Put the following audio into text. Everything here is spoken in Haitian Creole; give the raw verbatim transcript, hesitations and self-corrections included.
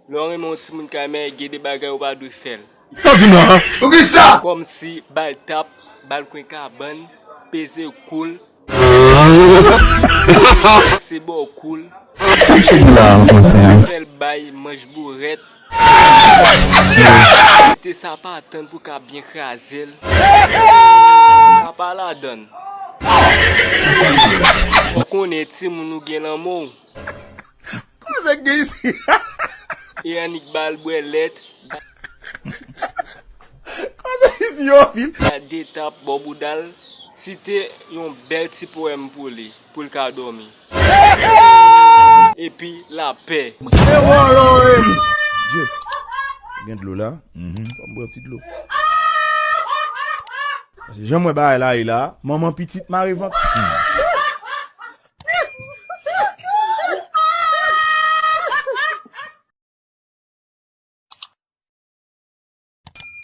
Lè w renmen yon timoun kay, men gen de bagay ou pa dwe fè l. Sa w di m la? Poukisa? Kòmsi ba l tap, ba l kwen kabann, peze kou l, se bò kou l, Sa m sot di la an kontan? Fè l bay manch bourèt. Te sa pa tann pou ka byen kraze l. Sa pa ladann. Ou konnen timoun ou gen lanmò. Koze k gen isi? E annik ba l bwè lèt. Koze isi yo fil? Ba de tap bò bouda l. Site yon bèl ti powèm pou li, pou l ka dòmi. Epi lapè. Dye. Gen dlo la. Ban m bwè yon ti dlo. Paske jan m wè bagay la ye la, manman pitit mare vant.